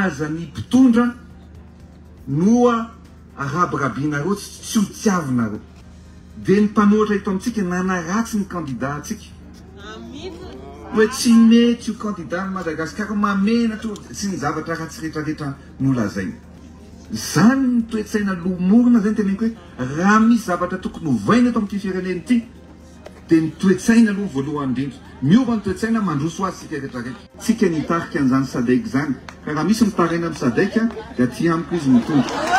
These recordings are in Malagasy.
Aza ny mpitondra no arabirabinareo tsy ho tiavinareo. Dia ny mpanohitra eto amintsika nanaratsy ny candidat antsika. Hoe tsy mety io candidat an'i Madagascar mahamenatra io sy ny zavatra ratsy rehetra rehetra nolazainy. Zany ny toe-tsaina lomorina zay no teneniko hoe raha misy zavatra tokony hovaina eto amin'ity firenena ity dia ny toe-tsaina aloha voalohany indrindra. Miova ny toe-tsaina mandroso ho azy isika rehetra rehetra. Tsika ny hitarika an'izany sadec izany ka raha misy mitaraina amin'ny sadec dia aty amiko izy mitondra.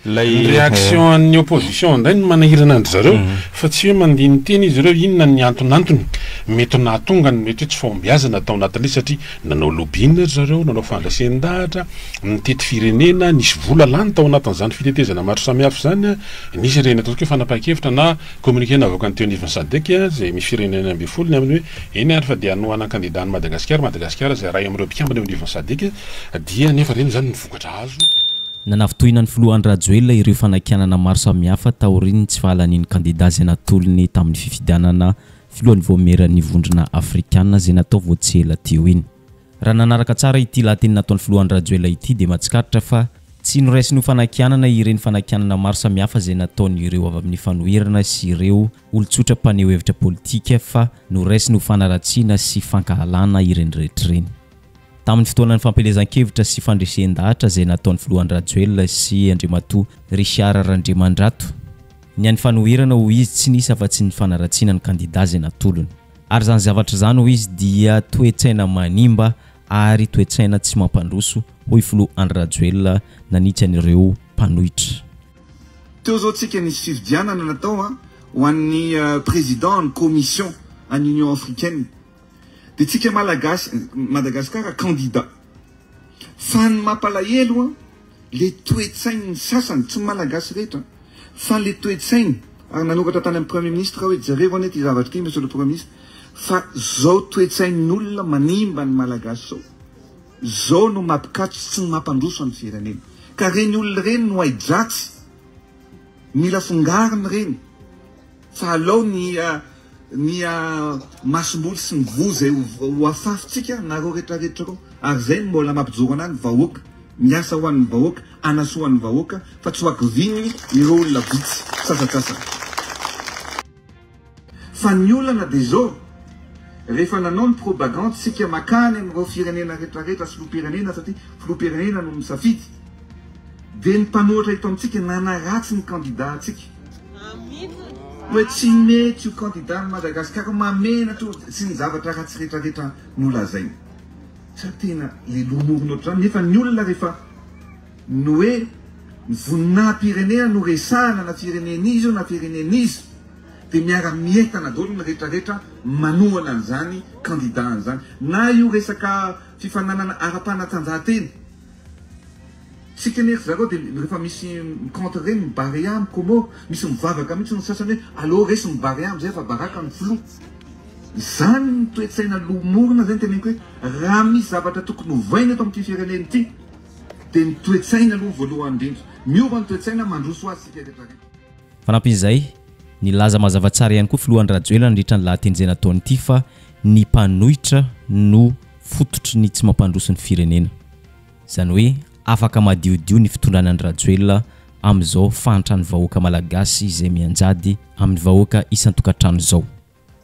Ilay réaction an'ny opposition indray no manahirana an-dry zareo fa tsy hoe mandini-tena izy ireo inona ny antonantony mety nahatonga ny mety hoe tsy fahombiazana tao anatin'ilay izy satria nanao lobbying ry zareo, nanao fandresen-dahatra, nitety firenena, nisy vola lany tao anatin'izany fitetezana maro samihafa izany, nisy ireny ataontsika hoe fanapahan-kevitra na Communiqué navoakan'ny teo anivon'ny Sadec izay misy firenena 16 ny amin'ny hoe eny ary fa dia hanohana ny kandida an'i Madagasikara, Madagasikara izay iray amin'ireo mpikambana eo anivon'ny Sadec dia nefa ireny izany ny vokatra azo. Nanafintohina ny filoha Andry Rajoelina ireo fanakianana maro samihafa taorian'ny tsy fahalanian'ny kandida izay natolony tamin'ny fifidianana filohan'ny vaomieran'ny vondrona afrikana izay natao vao tsy ela teo iny. Raha nanaraka tsara ity lahateny nataon'ny filoha Andry Rajoelina ity dia mahatsikaritra fa tsy noraisiny ho fanakianana ireny fanakianana maro samihafa izay nataon'ireo avy amin'ny fanoherana sy ireo olon-tsotra mpaneho hevitra politika fa noraisiny ho fanaratsiana sy fankahalana ireny rehetra ireny. Tamin'ny fotoanan'ny fampielezan-kevitra sy fandresen-dahatra izay nataon'ny filoha Andry Rajoelina sy Andriamatoa Richard Randriamandrato, ny an'ny fanoherana hoy izy tsy nisy afa-tsy ny fanaratsiana ny kandida izay natolony. Ary izany zavatra izany hoy izy dia toe-tsaina manimba ary toe-tsaina tsy mampandroso hoy filoha Andry Rajoelina nanitsy an'ireo mpanohitra. Teo zao tsika nisy fifidianana natao an ho an'ny président ny commission an'ny union africaine de tsika malagasy Madagascar candidat fa ny mampalahelo an Le toe-tsain'ny sasany, tsy ny Malagasy rehetra, fa le toe-tsainy, ary nanoratra tany amin'ny Premier Ministre aho hoe jerevo anie ity zavatra ity Monsieur le Premier Ministre, fa zao toe-tsain'olona manimba ny Malagasy zao, zao no mampikatso sy tsy mampandroso ny firenena. Ka reny olona ireny no hai-dratsy, mila fongarina ireny. Fa alao ny ny masomboly sy ny voa izay ho afafintsika nareo rehetra rehetra reo ary izay no mbola mampijoro anah ny vahoaka miasa ho an'ny vahoaka hanasoa ny vahoaka fa tsy ho akivin'ny ireo olona vitsy sasatsasany. Fa ny olana dia izao rehefa nanao ny propagande tsika makany amin'ireo firenena rehetra rehetra sy filoham-pirenena satria filoham-pirenena no misafidy dia ny mpanohitra eto amintsika nanaratsy ny candidat antsika. Hoe tsy mety io candidat an'i Madagascar mahamenatra io sy ny zavatra ratsy rehetra rehetra nolazainy. Sa tena le lomorina ohatr'izany nefa ny olona rehefa ny hoe ny voninahim-pirenena no resahana na firenen'iza io na firenen'iza dia miara mientana daholo ny rehetra rehetra manohana an'izany candidat an'izany na io resaka fifaninanana ara-panatanjahantena. Tsika anie ry zareo dia rehefa misy mi-contre ireny ny Barea, ny Comores, misy mivavaka mihitsy ny sasany hoe aleo resy ny Barea amin'izay fa baraka ny filoha. Izany ny toe-tsaina lomorina izay no teneniko hoe raha misy zavatra tokony hovaina eto amin'ity firenena ity dia ny toe-tsaina aloha voalohany indrindra. Miova ny toe-tsaina mandroso ho azy isika rehetra rehetra. Fanampin'izay, nilaza mazava tsara ihany koa filoha Andry Rajoelina nandritra ny lahateny izay nataony ity fa ny mpanohitra no fototry ny tsy mampandroso ny firenena. Izany hoe afaka madiodio ny fitondrana an'i Rajoelina amin'izao fahantran'ny vahoaka malagasy izay mianjady amin'ny vahoaka isan-tokantrano izao.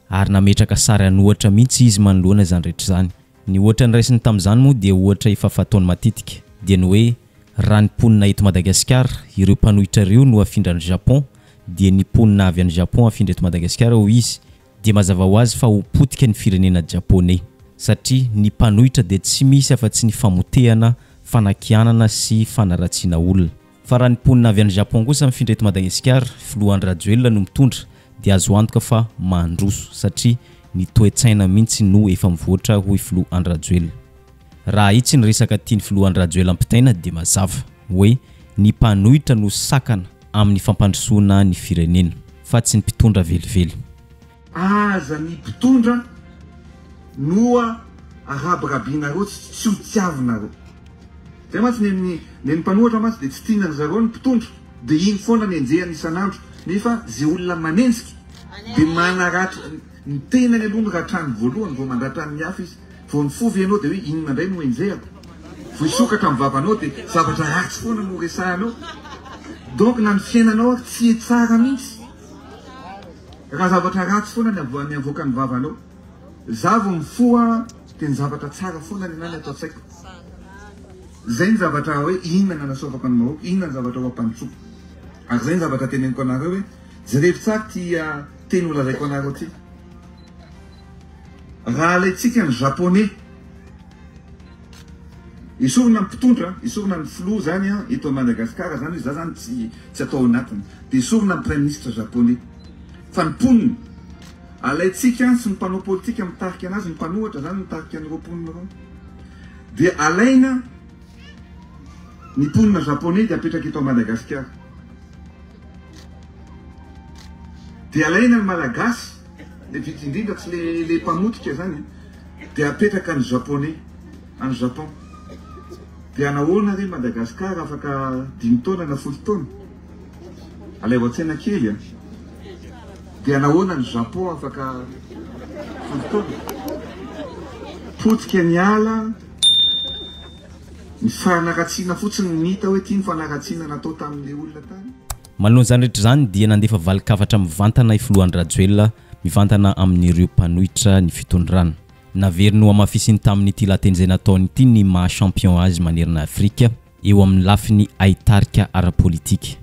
Ary nametraka sary an'ohatra mihitsy izy manoloana izany rehetra izany. Ny ohatra noraisiny tamin'izany moa dia ohatra efa fataony matetika, dia ny hoe raha ny mponina eto Madagasikara, ireo mpanohitra ireo no afindra any Japon, dia ny mponina avy any Japon afindra eto Madagasikara hoy izy, dia mazava ho azy fa ho potika ny firenena Japoney, satria ny mpanohitra dia tsy misy afa-tsy ny famotehana, fanakianana sy fanaratsiana olona. Fa raha ny mponina avy any Japon kosa mifindra eto Madagasikara, filoha Andry Rajoelina no mitondra, dia azo antoka fa mandroso, satria ny toe-tsaina mihitsy no efa mivoatra hoy filoha Andry Rajoelina. Raha ahitsy ny resaka tian'ny filoha Andry Rajoelina ampitaina dia mazava, hoe ny mpanohitra no sakana amin'ny fampandrosoana ny firenena, fa tsy ny mpitondra velively. Aza ny mpitondra no arabirabinareo tsy tsy ho tiavinareo. Zay mantsy ny ny ny mpanohatra mantsy dia tsy tiana ry zareo ny mpitondra dia iny foana ny enjehany isan'andro nefa ze olona manenjika dia manaratsy. Ny tenany aloha no ratrany voalohany vao mandratra ny hafa izy. Vao nifoha ve ianao dia hoe inona indray no enjehako? Vao hisokatra ny vavanao dia zavatra ratsy foana no resahanao. Donc na ny fiainanao ary tsy tsara mihitsy raha zavatra ratsy foana ny ny avoakan'ny vavanao. Za vao mifoha dia ny zavatra tsara foana ny anahy ny ato an-tsaiko. Zay ny zavatra hoe inona ny anasoavako ny vahoaka, inona ny zavatra ho ampandrosoako. Ary zay ny zavatra teneniko anareo hoe jerevo tsara ity teny holazaiko anareo ity. Raha alaintsika ny japonais, esorina ny mpitondra, esorina ny filoha zany eto Madagascar zany hoe za zany tsy tsy atao anatiny, dia esorina ny praiministra japonais. Fa ny mponina, alaintsika sy ny mpanao politika mitarika anazy, ny mpanohatra zany mitarika an'ireo mponina ireo, dia alaina ny mponina japonais dia apetraka eto Madagasikara. Dia alaina ny malagasy, le vitsy indrindra tsy le le mpamotika zany dia apetraka any japonais, any Japon. Dia anahoana re Madagascar afaka 5 taona na 10 taona? Alaivo an-tsaina kely a. Dia nahoana ny Japon afaka 10 taona? Potika ny ala, ny fanaratsiana fotsiny ny hita hoe ity ny fanaratsiana natao tamin'ilay olona tany. Manoloana izany rehetra izany dia nandefa valin-kafatra mivantana i Filoha Andry Rajoelina mivantana amin'ireo mpanohitra ny fitondrana. Naveriny nohamafisiny tamin'ity lahateny izay nataony ity ny maha champion azy manerana Afrika eo amin'ny lafiny haitarika ara-politika.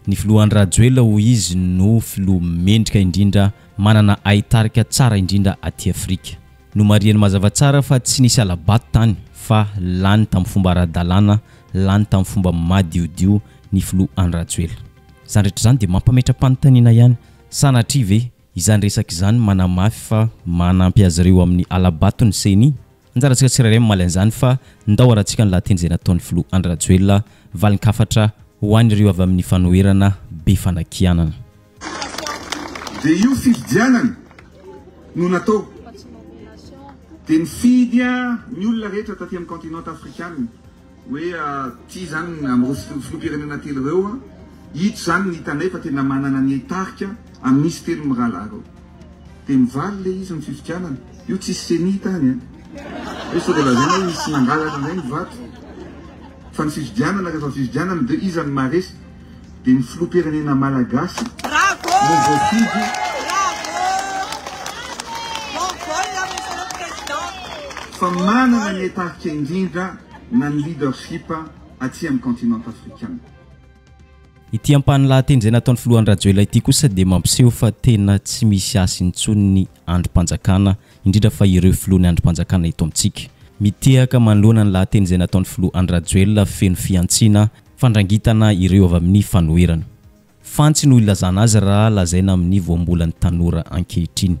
Ny Filoha Andry Rajoelina hoy izy no filoha mendrika indrindra manana haitarika tsara indrindra aty Afrika. Nomarihany mazava tsara fa tsy nisy hala-bato tany fa lany tamin'ny fomba ara-dalàna, lany tamin'ny fomba madiodio ny filoha Andry Rajoelina. Izany rehetra izany dia mampametra-panontaniana ihany, sanatria ve izany resaka izany manamafy fa manampy azy ireo amin'ny hala-bato ny Ceni? Anjarantsika tsirairay mamaly an'izany fa ndao arahantsika ny lahateny izay nataon'ny filoha Andry Rajoelina, valin-kafatra ho an'ireo avy amin'ny fanoherana be fanakianana. Dia io fifidianana no natao. Dia nifidy ny olona rehetra taty amin'ny continent afrikana hoe ity izany amin'ireo filoham-pirenena telo ireo, ito izany no hitanay fa tena manana ny haitarika amin'izy telo mirahalahy ireo. Dia mivaly ilay izy ny fifidianana. Io tsisy ceni tany an. Hoe sao dia lazaina hoe nisy nangalatra indray ny vato. Fa ny fifidianana rehefa fifidianana dia iza no maharesy? Dia ny filoham-pirenena malagasy no voafidy. Fa manana ny haitarika indrindra na ny leadership aty amin'ny continent afrikana. Ity ampahan'ny lahateny izay nataon'ny filoha Andry Rajoelina ity kosa dia mampiseho fa tena tsy misy hasiny intsony ny andrim-panjakana, indrindra fa ireo filoha ny andrim-panjakana eto amintsika. Mitehaka manoloana ny lahateny izay nataon'ny filoha Andry Rajoelina feno fihantsiana, fandrangitana ireo avy amin'ny fanoherana. Fantsy no ilazana azy raha lazaina amin'ny voambolan'ny tanora ankehitriny.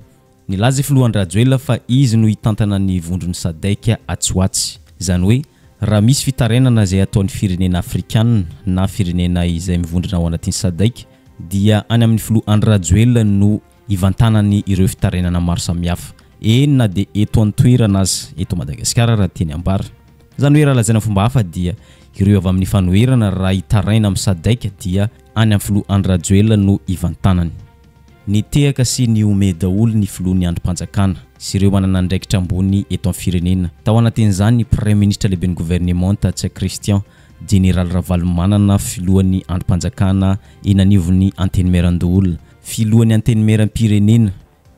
Nilaza i Filoha Andry Rajoelina fa izy no hitantana ny vondron'ny Sadec atsy ho atsy. Izany hoe, raha misy fitarainana izay ataon'ny firenena afrikanina na firenena izay mivondrona ao anatin'ny Sadec dia any amin'ny Filoha Andry Rajoelina no hivantanany ireo fitarainana maro samihafa. Eny na dia eto an-toerana aza, eto Madagasikara raha tiany ambara. Izany hoe raha lazaina fomba hafa dia ireo avy amin'ny fanoherana raha hitaraina amin'ny Sadec dia any amin'ny Filoha Andry Rajoelina no hivantanany. Nitehaka sy nihomehy daholo ny filohan'ny andrim-panjakana sy ireo manana andraikitra ambony eto amin'ny firenena. Tao anatin'izany ny Praiminisitra lehiben'ny governemanta Ntsay Christian, Jeneraly Ravalomanana filohan'ny andrim-panjakana eny anivon'ny Antenimierandoholona, filohan'ny Antenimierampirenena,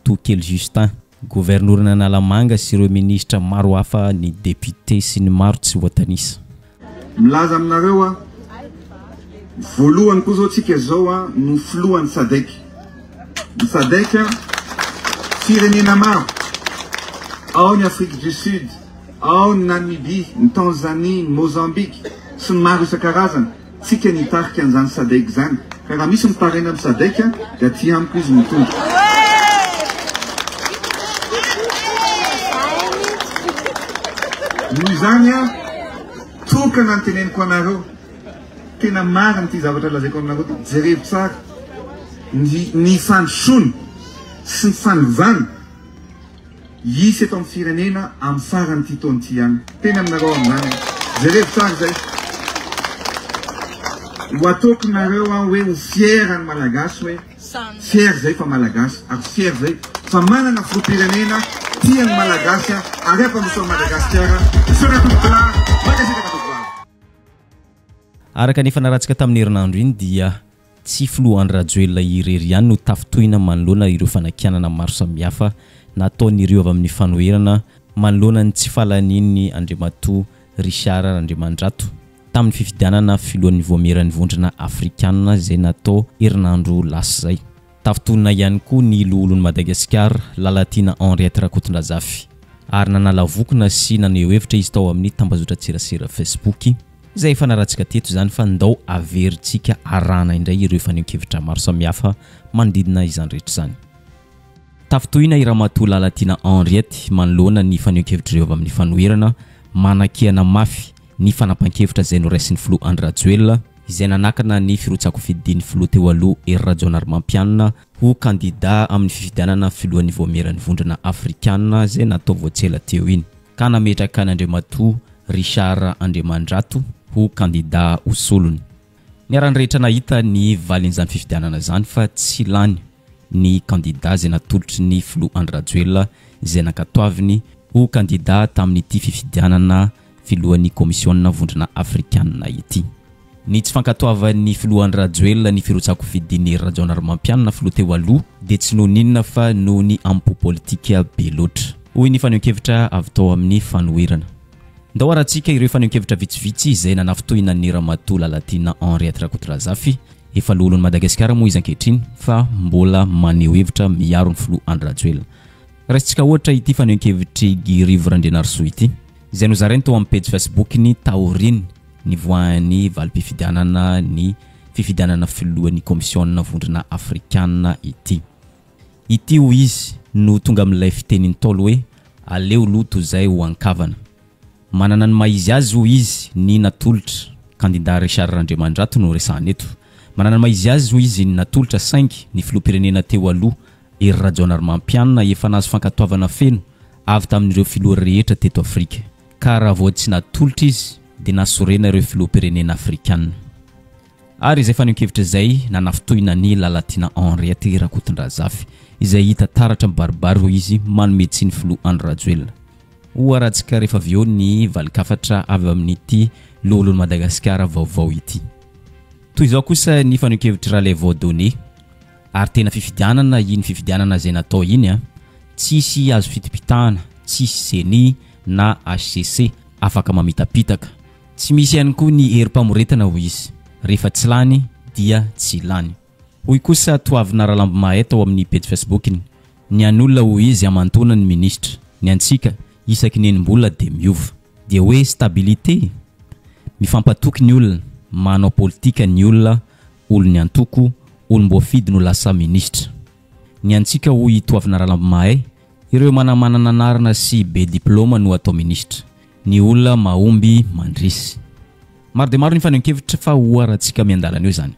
Tokely Justin, governoran'Analamanga sy ireo minisitra maro hafa, ny député sy ny maro tsy voatanisa. Milaza aminareo aho, voalohany koa zao tsika zao a no filohan'ny Sadec. Ny Sadec firenena maro, ao ny Afrique du Sud, ao ny Namibie, ny Tanzanie, ny Mozambique sy ny maro isan-karazany. Tsika ny hitarika an'izany Sadec izany. Ka raha misy mitaraina amin'ny Sadec dia aty amiko izy mitondra. Noho izany aho, tokana ny teneniko anareo, tena marina ity zavatra lazaiko aminareo ity, jerevo tsara ny ny fandrosoana sy ny fanovana Hisy eto amin'ny firenena amin'ny faran'ity taona ity ihany. Teny aminareo amin'izany aho. Jerevo tsara izay. Ho ataoko nareo aho hoe ho fier ny Malagasy hoe fier izay fa Malagasy ary fier izay fa manana filoham-pirenena tia ny Malagasy ary hampandroso an'i Madagasikara. Misaotra tompokolahy, mankasitraka tompovavy. Araka ny efa naratsika tamin'ny herinandro iny dia tsy filoha Andry Rajoelina irery ihany no tafintohina manoloana ireo fanakianana maro samihafa nataon'ireo avy amin'ny fanoherana manoloana ny tsy fahalanian'ny Andriamatoa Richard Randriamandrato tamin'ny fifidianana filohan'ny Voamieran'ny Vondrona Afrikanina izay natao herinandro lasa izay. Tafintohina ihany koa ny loholon'i Madagasikara, Lalatiana Henriette Rakotondrazafy, ary nanala vokona sy naneho hevitra izy tao amin'ny tambazotran-tserasera Facebook, izay efa naratsika teto izany fa ndao averintsika arahana indray ireo fanehoan-kevitra maro samihafa manodidina izany rehetra izany. Tafintohina i Ramatoa Lalatiana Henriette manoloana ny fanehoan-kevitr'ireo avy amin'ny fanoherana manakiana mafy ny fanapahan-kevitra izay noraisin'ny filoha Andry Rajoelina, izay nanakana ny firotsahan-kofidin'ny filoha teo aloha Hery Rajaonarimampianina ho kandida amin'ny fifidianana filohan'ny Vaomieran'ny Vondrona Afrikana izay natao vao tsy ela teo iny, ka nametraka an'Andriamatoa Richard Andriamandrato ho kandida ho solony. Niarahan'ny rehetra nahita ny valin'izany fifidianana izany fa tsy lany ny kandida izay natolotry ny filoha Andry Rajoelina izay nankatoaviny ho kandida tamin'ity fifidianana filohan'ny Kaomisiona Vondrona Afrikanina ity. Ny tsy fankatoavan'ny filoha Andry Rajoelina ny firotsahan-kofidin'i Hery Rajaonarimampianina filoha teo aloha dia tsy noho ny inona fa noho ny ampo politika be loatra, hoy ny fanehoan-kevitra avy tao amin'ny fanoherana. Ndao harantsika ireo fanehoan-kevitra vitsivitsy izay nanafintohina an'i Ramatoa Lalatiana Henriette Rakotorazafy, efa loholon'i Madagasikara moa izy ankehitriny fa mbola maneho hevitra miaro ny filoha Andry Rajoelina. Raisintsika ohatra ity fanehoan-kevitr'i Guy Rivo Randrianarisoa ity, izay nozarainy tao amin'ny pejy Facebook-ny taorian'ny nivoahan'ny valim-pifidianana ny fifidianana filohan'ny Kaomisiona Vondrona Afrikana ity. Ity, hoy izy, no tonga amin'ilay fitenin'ny Ntaolo hoe aleo loto izay ho an-kavana. Manana ny maha izy azy, hoy izy, ny natolotra. Kandida Richard Randriamandrato no resahana eto. Manana ny maha izy azy, hoy izy, ny natolotra saingy ny filoham-pirenena teo aloha Hery Rajaonarimampianina efa nahazo fankatoavana feno avy tamin'ireo filoha rehetra teto Afrika. Ka raha vao tsy natolotra izy dia nasorena ireo filoham-pirenena afrikanina. Ary izay fanehoan-kevitra izay nanafintohina an'i Lalatiana Henriette Rakotondrazafy, izay hita taratra mibaribary hoy izy manome tsiny filoha Andry Rajoelina. Ho arahantsika rehefa avy eo ny valin-kafatra avy amin'ity loholon'i Madagasikara vaovao ity. Toy izao kosa ny fanehoan-kevitr'i Ralaivo Donné. Ary tena fifidianana iny fifidianana izay natao iny an! Tsisy azo fitipitahana, tsisy ceni na HCC afaka mamitapitaka. Tsy misy ihany koa ny herim-pamoretana hoy izy. Rehefa tsy lany dia tsy lany. Hoy kosa Toavina Ralambomahay tao amin'ny pejy Facebook-ny. Ny an'olona hoy izy aman-taona ny minisitra. Ny antsika, isaky ny enim-bolona dia miova. Dia hoe stabilité? Mifampatoky ny olona, manao politika ny olona Olon'ny antoko, olom-boafidy no lasa minisitra. Ny antsika hoy i Toavina Ralambomahay, ireo manamanana anarana sy be diplaoma no atao minisitra. Ny olona mahomby mandresy. Maro dia maro ny fanehoan-kevitra fa hoharantsika miandalana eo izany.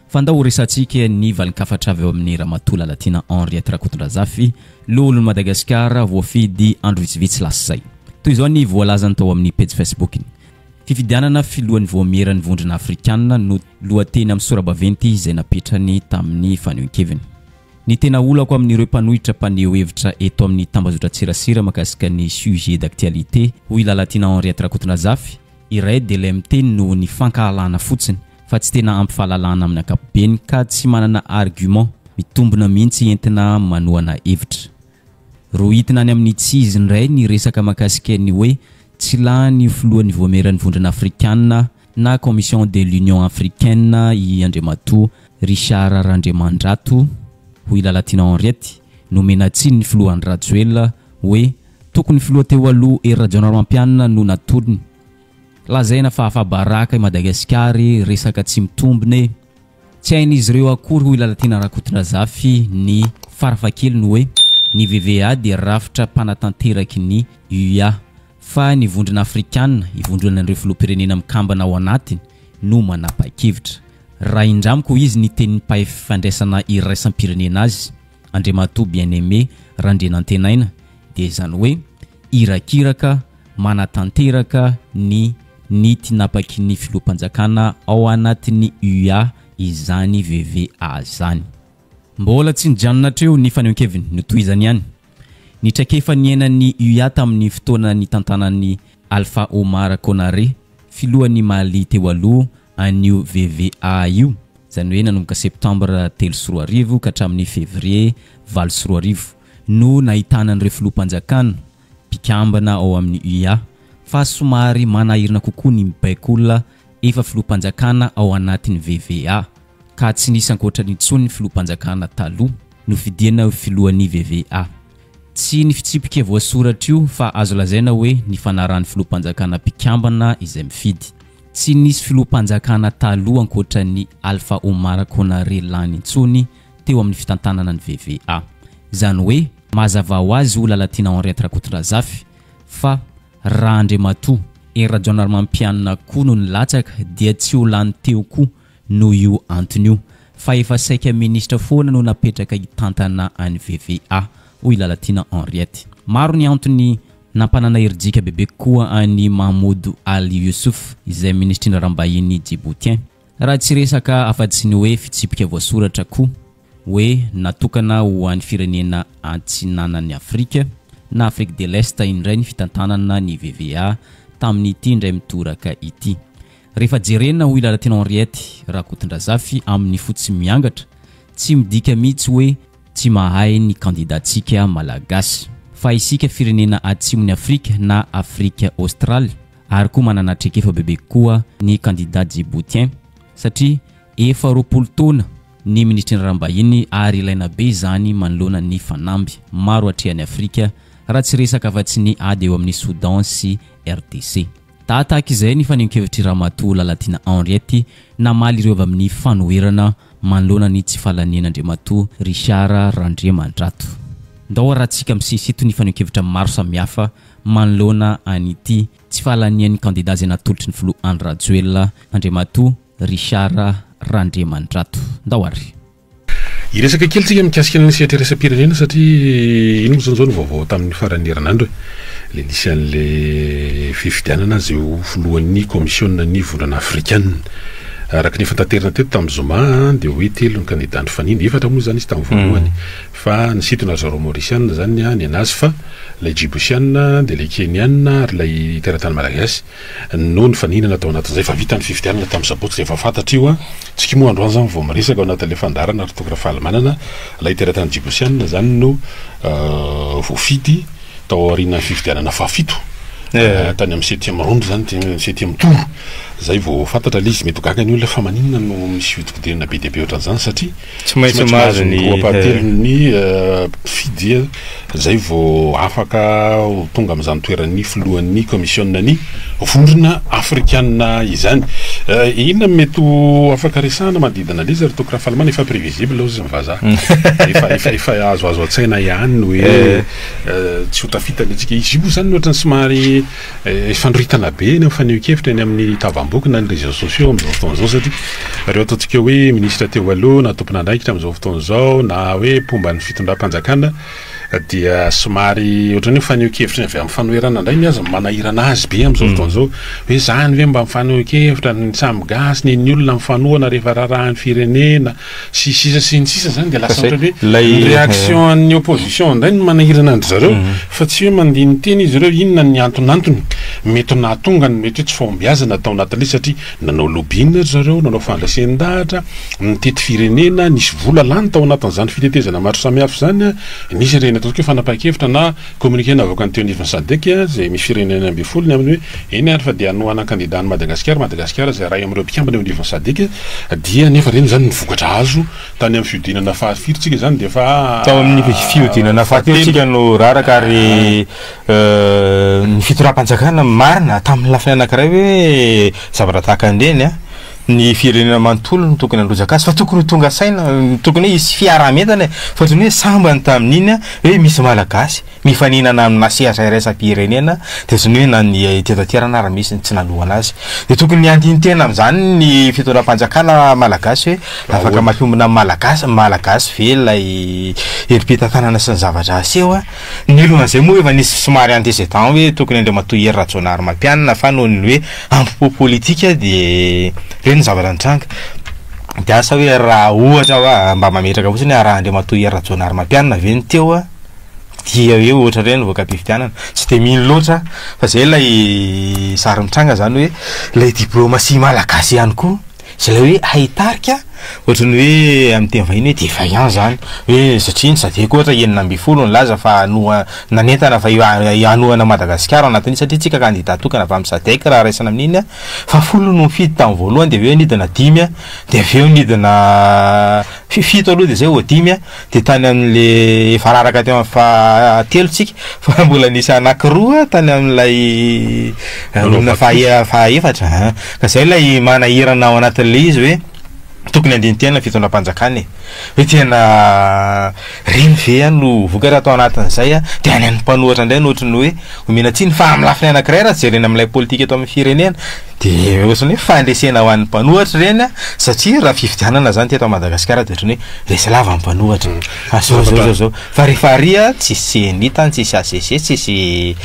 Fa ndao horesahantsika ny valin-kafatra avy ao amin'ny Ramatoa Lalatiana Henriette Rakotondrazafy, loholon'i Madagasikara voafidy andro vitsivitsy lasa izay. Toy izao ny voalazany tao amin'ny pejy Facebook-ny. Fifidianana filohan'ny Vaomieran'ny Vondrona Afrikanina no lohateny amin'ny sora-baventy izay napetrany tamin'ny fanehoan-keviny. Ny tena olako amin'ireo mpanohitra mpaneho hevitra eto amin'ny tambazotran-tserasera mahakasika ny sujet d'actialité, hoy i Lalatiana Henriette Rakotondrazafy, iray dia ilay miteny noho ny fankahalana fotsiny fa tsy tena ampy fahalalana amin'ny ankapobeny ka tsy manana argument mitombina mihitsy entina manohana hevitra. Rohitina any amin'ny tsy izy indray ny resaka mahakasika ny hoe tsy lany ho filohan'ny Voamieran'ny Vondrona Afrikanina na Commission de l'Union Africaine i Andriamatoa Richard Randriamandrato, hoy Lalatiana Henriette, nomena tsiny ny filoha Andry Rajoelina hoe tokony filoha teo aloha Hery Rajaonarimampianina no natolony. Lazaina fa afa-baraka i Madagasikara e, resaka tsy mitombina e. Tsy hain'izy ireo akory hoy Lalatiana Rakotondrazafy ny farafahakeliny hoe ny VVA dia rafitra mpanatanteraky ny UA fa ny Vondrona Afrikana ivondronan'ireo filoham-pirenena mikambana ao anatiny no manapa-kevitra. Raha indramiko hoy izy ny tenin'ny mpahay fifandraisana iraisam-pirenena azy, Andriamatoa Bien-Aimé Randrianantenaina dia izany hoe irakiraka manatanteraka ny ny tinapaky ny filoham-panjakana ao anatin'ny UA izany VVA zany. Mbola tsy nijanona hatreo ny fanehoan-keviny, notohizany ihany. Ny traikefa niainan'ny UA tamin'ny fotoana nitantanan'i Alpha Omar Konaré, filohan'i Mali teo aloha, an'io VVA io, izany hoe nanomboka septambra 2003 ka hatramin'ny fevrier 2008, no nahitana an'ireo filoham-panjakana mpikambana ao amin'ny UA, fa somary manahirana kokoa ny mibaiko olona efa filoham-panjakana ao anatin'ny VVA. ka tsy nisy ankoatrany intsony ny filoham-panjakana taloha nofidiana ho filohan'ny VVA. Tsy ny fitsipika voasoratra io fa azo lazaina hoe ny fanarahan'ny filoham-panjakana mpikambana izay mifidy. Tsy nisy filoham-panjakana taloha ankoatran'i Alpha Oumar Konaré lany intsony teo amin'ny fitantanana ny VVA. Izany hoe mazava ho azy ho Lalatiana Henriette Rakotondrazafy fa raha Andriamatoa Hery Rajaonarimampianina koa no nilatsaka dia tsy ho lany teo koa noho io antony io, fa efa saika minisitra foana no napetraka hitantana an'i VVA, hoy Lalatiana Henriette. Maro ny antony nampanana herijika bebe kokoa an'i Mahmoud Ali Youssouf, izay minisitry ny raharaham-bahiny Djiboutien. Raha tsy resaka afa-tsy ny hoe fitsipika voasoratra koa, hoe natokana ho an'ny firenena atsinanan'i Afrika na Afrique de l'Est indray ny fitantanana ny VVA tamin'ity indray mitoraka ity. Rehefa jerena hoy Lalatiana Henriette Rakotondrazafy amin'ny fo tsy miangatra, tsy midika mihitsy hoe tsy mahay ny kandidantsika Malagasy. Fa isika firenena atsimon'i Afrika na Afrique Australe ary koa manana traikefa bebe kokoa ny kandida Djiboutien satria efa 20 taona ny minisitry ny raharaham-bahiny ary ilaina be izany manoloana ny fanamby maro atrehan'i Afrika raha tsy resaka afa-tsy ny ady eo amin'i Soudan sy RDC. Tahatahaka izay ny fanehoan-kevitr'i Ramatoa Lalatiana Henriette namaly ireo avy amin'ny fanoherana manoloana ny tsy fahalanian'Andriamatoa Richard Randriamandrato. Ndao arahantsika misesy eto ny fanehoan-kevitra maro samihafa manoloana an'ity tsy fahalanian'ny kandida izay natolotry ny filoha Andry Rajoelina, Andriamatoa Richard Randriamandrato. Ndao ary. Hiresaka kely tsika mikasika ny sehatra iraisam-pirenena satria iny moa zany zao no vaovao tamin'ny faran'ny herinandro e. Le nisy an'le fifidianana izay ho filohan'ny kaomisiona ny vondrona afrikana. Araka ny efa notaterina teto tamin'ny zoma dia hoe telo ny kandida nifanina, efatra moa izany izy tamin'ny voalohany fa nisintona ry zareo Maorisiana izany ny an'azy fa ilay Djiboutiana dia ilay Keniana ary ilay teratany malagasy. no nifaninana tao anatin'izay. Efa vita ny fifidianana tamin'ny sabotsy dia efa fantatra io an! Tsika moa androany izany vao miresaka ao anatin'ilay fandaharana ry Toky Rafalimanana, ilay teratany Djiboutiana izany no voafidy tao aorianan'ny fifidianana fahafito tany amin'ny septième round izany, septième tour, izay vao fantatra ilay izy. Mety ho gaga ny olona fa maninona no misy fihodinkodinana be dia be ohatran'izany satria Tsy maintsy mahazo ny roa ampahatelon'ny mpifidy izay vao afaka ho tonga amin'izany toeran'ny filohan'ny kaomisiona-n'ny Vondrona Afrikana izany. Inona no mety ho afaka resahana manodidina an'izy ry Toky Rafalimanana? Efa prévisible hozy ny vazaha. Efa efa efa azoazo an-tsaina ihany ny hoe tsy ho tafita ny antsika. Izy io moa izany ohatran'ny somary Ifandroritana be ny fanehoan-kevitra eny amin'ny tavam-boky na ny réseaux sociaux amin'izao fotoana izao satria ireo ataontsika hoe minisitra teo aloha na tompon'andraikitra amin'izao fotoana izao na hoe mpomba ny fitondram-panjakana dia somary ohatran'ny hoe fanehoan-kevitra ny avy amin'ny fanoherana indray ny aza manahirana azy be amin'izao fotoana izao hoe izany ve mba mifanehoan-kevitra ny samy gasy ny ny olona mifanohana rehefa raharahan'ny firenena sy sisa sy ny sisa zany de lasa ohatran'ny hoe Lay ny réaction an'ny opposition indray no manahirana an-dry zareo fa tsy hoe mandini-tena izy ireo inona ny antonantony mety nahatonga ny mety hoe tsy fahombiazana tao anatin'ilay izy satria nanao lobbying ry zareo, nanao fandresen-dahatra, nitety firenena, nisy vola lany tao anatin'izany fitetezana maro samihafa izany, nisy ireny ataontsika hoe fanapahan-kevitra na Communiqué navoakan'ny teo anivon'ny Sadec izay misy firenena 16 ny amin'ny hoe eny ary fa dia hanohana ny kandida an'i Madagasikara, Madagasikara izay iray amin'ireo mpikambana eo anivon'ny Sadec dia nefa ireny izany ny vokatra azo tany amin'ny fihodinana faha firy tsika izany dia efa Tao amin'ny fihodinana fahatelo tsika no raraka ary ny fitondram-panjakana marina tamin'ny lafiny anankiray hoe zavatra tahaka an'ireny an. Ny firenena manontolo no tokony handrotsaka azy fa tokony ho tonga saina, tokony hoe hisy fiaraha-mientana e! Fa ohatran'ny hoe sambany tamin'iny hoe misy Malagasy mifaninana amina sehatra iraisam-pirenena dia ohatran'ny hoe na ny teto an-toerana ary misy ny tsy nanohana azy. Dia tokony handini-tena amin'izany ny fitondram-panjakana Malagasy hoe afaka mampiombona ny Malagasy, Malagasy ve ilay herim-pitantanana sy ny zavatra aseho a? Ny alohan'izay moa efa nisy somary antécédent hoe tokony Andriamatoa Hery Rajaonarimampianina fa noho ny hoe Ampo politika dia ireny ny zavatra nitranga. De asa hoe raha ohatra hoa mba mametraka fotsiny hoe raha Andriamatoa Hery Rajaonarimampianina ve ny teo a, dia hoe ohatra ireny ny voka-pifidianana. Tsy dia mino loatra fa zay ilay sary mitranga zany hoe ilay diplomatie malagasy ihany koa izay ilay hoe haitarika ohatran'ny hoe amin'ny teny vahiny hoe défaillant zany hoe satria ny Sadec ohatra 16 nilaza fa hanoa nanentana fa hanohana Madagasikara ao anatin'iny satria tsika kandida tokana avy amin'ny Sadec raha raisina amin'iny a. Fa folo no nifidy tamin'ny voalohany dia avy eo nidina dimy a, dia avy eo nidina fito aloha dia zay vao dimy a, dia tany amin'le efa raraka teo amin'ny fahatelo tsika fa mbola nisy anankiroa tany amin'ilay olona fahaefatra a. Ka zay ilay manahirana ao anatin'ilay izy hoe tokony handini-tena ny fitondram-panjakana e. Hoe tena reny ve no vokatra tao anatin'izay a, dia any amin'ny mpanohitra indray no ohatran'ny hoe omena tsiny fa amin'ny lafiny anankiray raha jerena amin'ilay politika eto amin'ny firenena dia ohatran'ny hoe fandresena ho an'ny mpanohitra ireny a, satria raha fifidianana zany teto Madagasikara dia ohatran'ny hoe resy lava ny mpanohitra fa zao zao zao zao fa rehefa ary a tsisy CENI tany, tsisy HCC, tsisy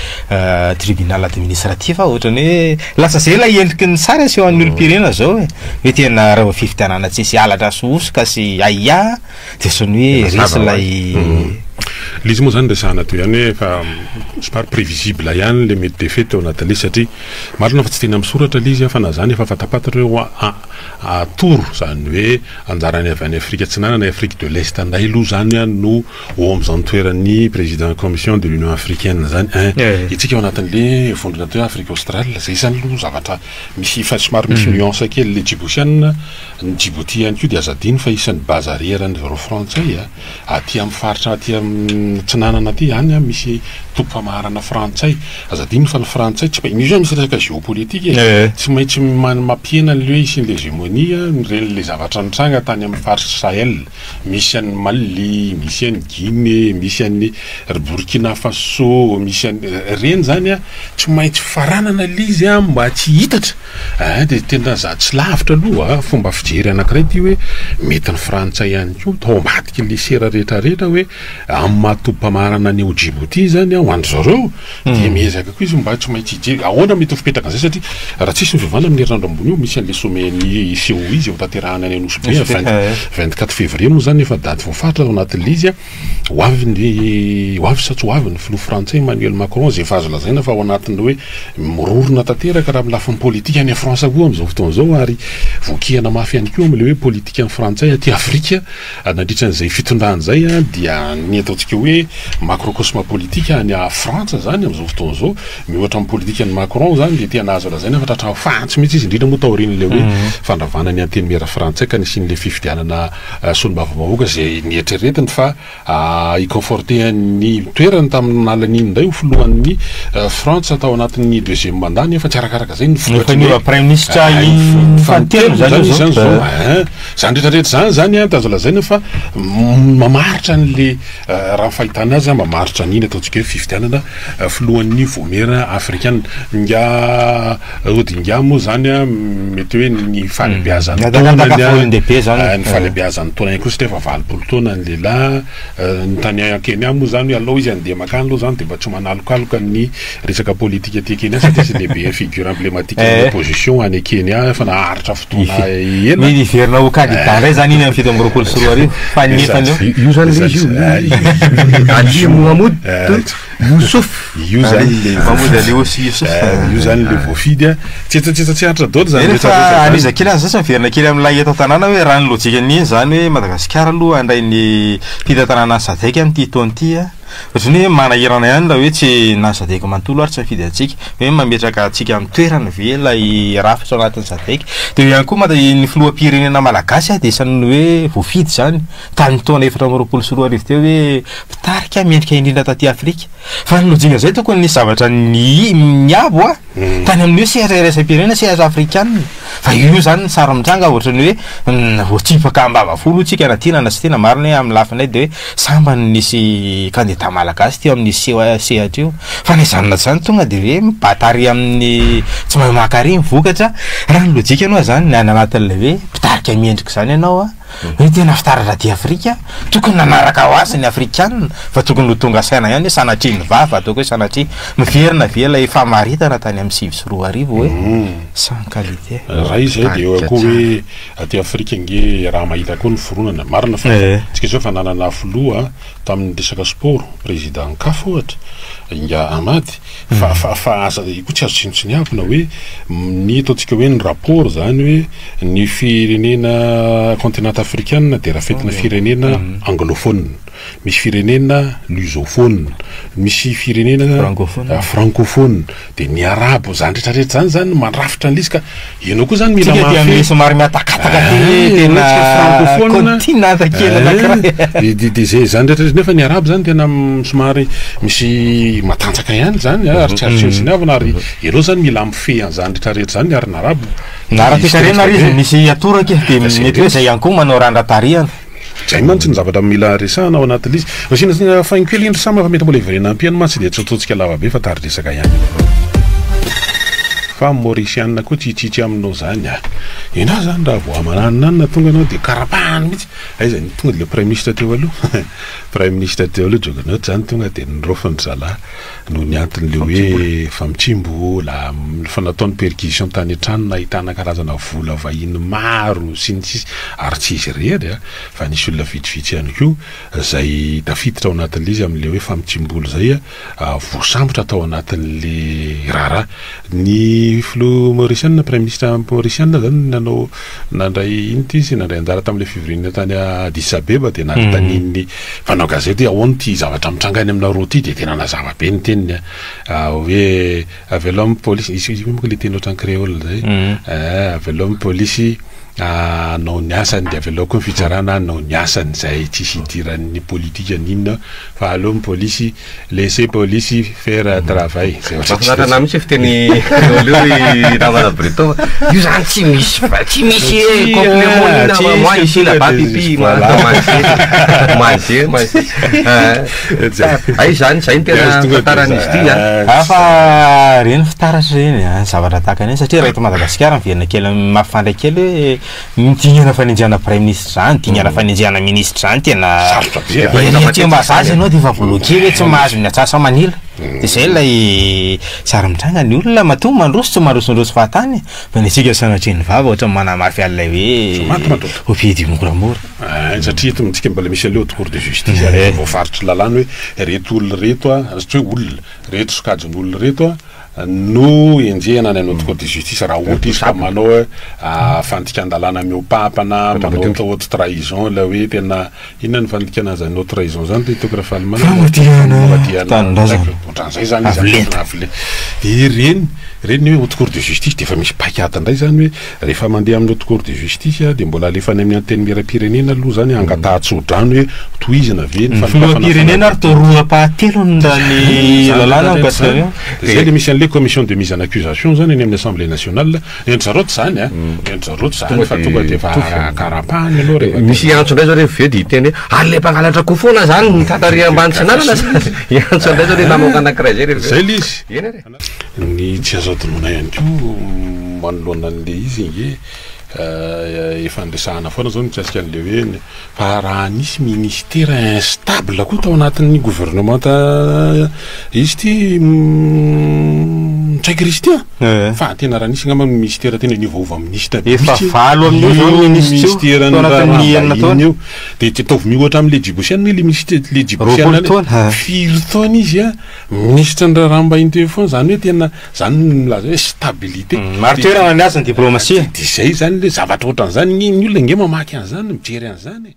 tribunal administratif ohatran'ny hoe lasa zay ilay endriky ny sary aseho an'ny olom-pirenena zao e, hoe tena raha vao fifidianana tsisy halatra sy hosoka sy ahiahy dia ohatran'ny hoe resy ilay Le izy moa zany resahana teo ihany hoe efa somary prévisible ihany le mety défaite teo anatin'le izy satria marina fa tsy tena misoratra le izy fa na zany efa fatapantatra hoe atoro zany hoe anjarany avy any Afrika Atsinanana, Afrique de l'Est ndray aloha zany no ho amin'izany toeran'ny président commission de l'Union africaine zany ein. Itsika ao anatin'le vondrona atao hoe Afrique australe zay zany aloha zavatra misy fa somary misy nuance kely le Djiboutiana, ny Djibouti ihany koa dia aza adino fa isan'ny base arrière an'ny zareo frantsay a, aty amin'ny faritra aty amin'ny atsinanana aty any a misy tobim-pamaharana frantsay, aza adino fa ny frantsay tsy misy hoe misy resaka géopolitique e, tsy maintsy mampihena an'le hoe hisian'le hégémonie ireny le zavatra nitranga tany amin'ny faritry Sahel. Misy an'i Mali, misy an'i Guinée, misy an'i ry Burkina Faso, misy an'i, ireny zany an, tsy maintsy faranana ilay izy an mba tsy hitatra an, dia tena za tsy lavitra aloha an, fomba fijery anankiray ity hoe mety ny frantsay ihany koa tao ambadik'ilay sera rehetra rehetra hoe amin'ny maha tobim-pamaharana an'i ao Djibouti zany an ho an-dry zareo Dia miezaka koa izy mba tsy maintsy hijery ahoana mety ho fipetraka an'izay satria raha tsisy ny fiovana amin'ny herinandro ambony io misy an'ilay sommet ny COI izay hotanterahana any Nosy Be 24 février moa izany efa daty voafaritra ao anatin'ilay izy ho avy ny ho avy sa tsy ho avy ny filoha frantsay Emmanuel Macron izay efa azo lazaina fa ao anatin'ny hoe mirorona tanteraka raha amin'ny lafiny politika any France koa amin'izao fotoana izao ary voakihana mafy ihany koa amin'ilay hoe politikan'ny frantsay aty Afrika Nandritra an'izay fitondrany izay dia ny ataontsika hoe macrocosme politique any Frantsa izany amin'izao fotoana izao, miohatra amin'ny politikan'i Macron izany dia tena azo lazaina fa tratran'ny fantsy mihitsy izy, indrindra moa taorian'ilay hoe fandravana ny antenimiera frantsay ka nisian'ilay fifidianana solombavambahoaka izay nieritreretiny fa hi-conforter ny toerany tamin'ny nahalaniany indray ho filohan'ny Frantsa tao anatin'ny deuxième mandat nefa tsy arakaraka izay ny vokatry ny Efa praiminisitra fahatelo izany izao izao. Izany rehetra rehetra izany izany dia azo lazaina fa mamaritra an'le raha ny fahitana azy mamaritra an'iny ataontsika hoe fifidianana filohan'ny vaomiera afrikana. Ingahy Odinga moa izany mety hoe ny fahalebiazan'ny taonany, ny fahalebiazan'ny taona ihany koa satria efa 80 taona ny lehilahy. Ny tany Kenya moa izany hoe alao izy handeha mankany aloha izany dia mba tsy manalokaloka ny resaka politika aty Kenya satria izy lehibe figure emblématique ny opposition any Kenya efa naharitra fotoana ela. Mety hiverina ho candidat indray izany iny amin'ny 2027 fa ny nefany eo. Io zany le izy io, Ali Mohamoud Youssouf. Io zany le Mahmoud Ali Youssouf. Io zany le voafidy a. Tsetsatsetsa tsy aritra daholo zany rehetra rehetra zany. Aniza kely aza zay miverina kely amin'ilay eto an-tanàna hoe raha ny lojikan'iny zany hoe Madagasikara aloha handray ny fitantanana ny Sadec amin'ity taona ity a. Ohatran'ny hoe manahirana ihany raha hoe tsy na ny Sadec manontolo ary tsy mifidy antsika. Hoe mametraka antsika amin'ny toerany ve ilay rafitra ao anatin'ny Sadec. Dia eo ihany koa ny filoham-pirenena malagasy dia isan'ny hoe voafidy izany tamin'ny taona 2024 teo hoe mpitarika mendrika indrindra taty Afrika. Fa ny lojika izay tokony nisy zavatra niabo a! Tany amin'ny hoe sehatra iraisam-pirenena, sehatra afrikanina. Fa io izany ny sary mitranga ohatran'ny hoe voatsipaka am-bava folo tsika na tiana na tsy tiana. Marina hoe amin'ny lafiny iray dia hoe sambany nisy kandida malagasy teo amin'io sehatra io. Fa na izany na tsy izany tonga dia hoe mibata ary amin'ny tsy mahay maka ary ny vokatra. Raha ny lojika aloha izany any anatin'ilay hoe mpitarika mendrika izany ianao a! Hoe tena fitaratra aty Afrika, tokony nanaraka ho azy ny Afrikanina fa tokony ho tonga saina ihany hoe sanatria ny vava, ataoko hoe sanatria miverina ve ilay famaritana tany amin'ny 2009 hoe sans qualité. Raha izay dia eo koa hoe aty Afrika ange raha mahita koa ny fironana, marina fa tsika izao efa nanana filoha tamin'ny resaka sport, président CAF ohatra, Ingahy Ahmad, Fa fa fa aza io koa tsy azo tsinontsiniavina hoe ny ataontsika hoe ny rapport zany hoe ny firenena continent afrikana dia rafetina firenena anglophone, misy firenena lusophone, misy firenena francophone, dia ny arabo, zany rehetra rehetra zany zany mandrafitra an'ilay izy ka ianao koa zany mila Tsika dia mahafehy. somary mihatakataka ty Eh, tena tsika francophone. continent kely anankiray. Eh, de de zay zany rehetra rehetra nefa ny arabo zany tena somary misy matanjaka ihany zany a, ary tsy azo tsinontsiniavina ary ireo zany mila mifehy an'izany rehetra rehetra zany ary ny arabo Na ara-toekarena ary izy misy atoraka e, dia Zay mety hoe zay ihany koa manao randra-tarihana. Zay mantsy ny zavatra mila resahana ao anatin'ilay izy. Asiana asiana faingo kely indry Sama fa mety mbola hiverena ampiany mantsy dia tsy ataontsika lava be fa tari-dresaka ihany. Fa Mauritiana koa tsy hitsitsy aminao zany a! Enao zany raha vao aman'anona tonga enao dia karapahany mihitsy. Aiza ny tonga dia le praiminisitra teo aloha? Praiminisitra teo aloha Juggernaut zany tonga dia niraofin-dry zalahy noho ny anton'le hoe famitsim-bola, fa nataony perquisition tany an-trano nahitana karazana vola vahiny maro sy ny sisa ary tsy izy irery a, fa nisy olona vitsivitsy ihany koa izay tafiditra ao anatin'ilay izy amin'ilay hoe famitsim-bola izay voasambotra tao anatin'ilay raharaha. Ny filoha maorisiana, praiminisitra maorisiana izany nanao nandray inona ity izy, nandray anjara tamin'ilay fivoriana tany Addis Abeba dia nanontanian'ny mpanao gazety hoe ahoana ity zavatra mitranga any aminareo ity dia tena nazava be ny teniny hoe avelao ny polisy, izy io manko ilay teny ohatran'ny créole izay, avelao ny polisy hanao ny asany dia avelao koa ny fitsarana hanao ny asany izay tsisy idiran'ny politika n'inona fa aleo ny polisy Laissez polisy faire travail. Zay ohatra Mahafinaritra anah mihitsy io fiteny créole io ry namana Breton fa io zany tsy misy fa tsy misy Tsy, complément ah, inona tsy fa moi misy ici là-bas tonga de pipi voilà. manger manger manger Zay. Hay zany zay no Dia tena azo tonga de tantaran'izy ity a. Ah, fa reny fitaratra reny a, zavatra tahaka an'ireny satria raha eto Madagasikara miverina kely mampifandray kely hoe Ny dingana fanenjehana praiminisitra zany, dingana fanenjehana minisitra zany tena Sarotra be a. Ery aty Ambazaza ianao dia efa bloqué hoe tsy mahazo ny atsasa-manila. Dia zay ilay sary mitranga, ny olona matoa mandroso tsy mandrosondroso fahatany fa ny antsika sanatria ny vava ohatran'ny manamafy an'ilay hoe au pied du moramora. Ein, satria eto amintsika mbola misy an'ilay haute cour de justice ary efa voafaritry ny lalàna hoe ireto olona ireto a, tsy hoe olona, ireto sokajin'olona ireto a, no enjehina any haute cour de justice raha ohatra izy ka manao hoe fandikan-dalàna mihoa-pampana, manao atao haute trahison ilay hoe tena inona ny fandikana an'izany haute trahison izany ry Toky Rafalimanana? Famadihana tanindrazana. Ohatran'izay izany izy Avo lenta. Dia ireny, ireny hoe haute cour de justice dia efa misy paik'ady indray izany hoe rehefa mandeha amin'ny haute cour de justice dia mbola alefa any amin'ny antenimieram-pirenena aloha izany hangatahan-tsodrano hoe tohizina ve ny Ny filoham-pirenena ary toa roa ampahatelony raha ny lalàna mikasika an'io. Dia zay le misy an'le commission de mise en accusation zany eny amin'ny assemblée nationale. Ny an-dry zareo tsy zany a! Ny an-dry zareo tsy zany fa tonga dia efa karapahana ianao rehefa Misy hiantso indray zao rehefa avy eo dia hiteny hoe ary le mpangalatra akoho foana zany ny tantary ambany tsy nanana zany. Hiantso indray zao le namoaka anankiray zay rehefa avy eo. Zay le izy. Eny ary e. Ny tsy azo adinoina ihany koa manoloana an'le izy ange efa niresahana foana zao mikasika an'le hoe fa raha nisy ministera instable koa tao anatin'ny gouvernemanta izy ity Ntsay Christian fa tena raha nisy angamba ministera tena niovaova ministra be Efa mihitsy valo amin'io zao io ministra io tao ministeran'ny anatin'ny enina raharaham-bahiny taona. io dia ataovy miohatra amin'ilay Djiboutiana le ministra le Djiboutiana 20 taona. firy taona izy a Minisitry ny raharaham-bahiny teo foana, izany hoe tena izany no milaza hoe stabilité. Marin-toerana ny azy ny diplomasia. Dia izay izany ilay zavatra ohatran'izany, ny olona ange mamaky an'izany, mijery an'izany e.